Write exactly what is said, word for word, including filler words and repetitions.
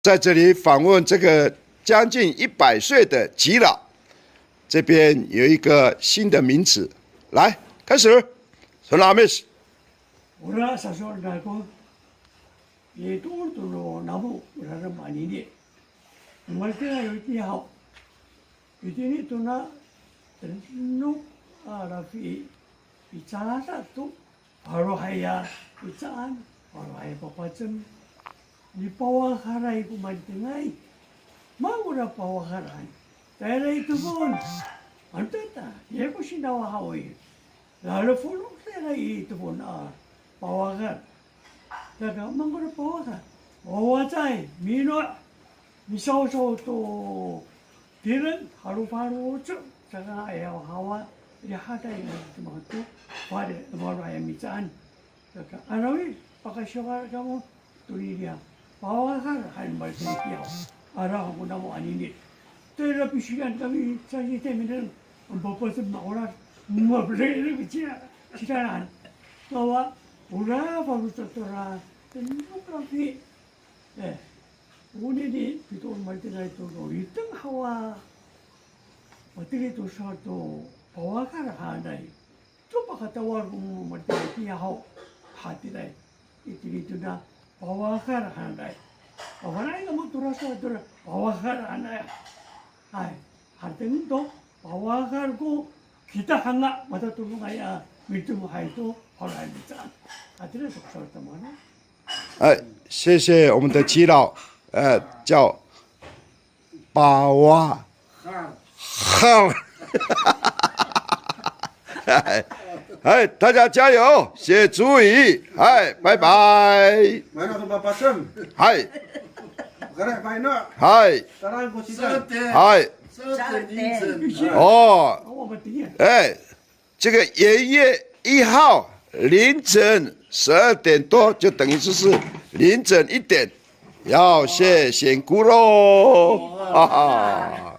在这里访问这个将近一百岁的耆老，这边有一个新的名词。来，开始。Sonamis. Ora sasowal kako, ito to no namo, ora ra manini. Maltengay itiya haw. Itini tona tenok a lafi i, i cala to. Falohay a icaan, falohay a papacem. Nipawaharay ko maltengay. Mangora pawaharay. Tayra i tefon. Ano tata, ya ko sinawa haw i. Lalo folok tayra i tefon a pawahar. Saka mangora pawahar. Wawacay, mino', misawsaw to tireng, halo faloco', saka ayaw hawa, rihaday a cima to, fali, maro aya micaan. Saka, anawi, pakasowal kamo, tonini a pawahar han maltengay kiyaw. Ara ko namo anini. Tayra pisilan kami, sasitay minengneng, ang papasem ma'orad, mabelay na kecila, cilalan. Kawa, ora, faloco' tora, tenok lafi. E, onini, pito maltengay to no liteng hawa. Mateli to sowal to pawahar hanay. To pakatawal ko maltengay kiya haw. Hatiraay. Itini tona pawahar hanay. Pawahar hanay kamo tora sowal tora pawahar hanay. Hay. Hateng to pawahar ko kita hanga matatodongay a mitomohay to, halohay micaan. Hatira to sowal to maro. 哎，谢谢我们的耆老，呃，叫巴瓦哈。哎，哎，大家加油，写族语，哎，拜拜。Mana to papacem? 哎，Kare, paino. 哎，Tarang ko sita. 哎，十二点凌晨。哦，哎，这个元月一号凌晨十二点多，就等于就是凌晨一点，要谢仙姑喽，哈哈。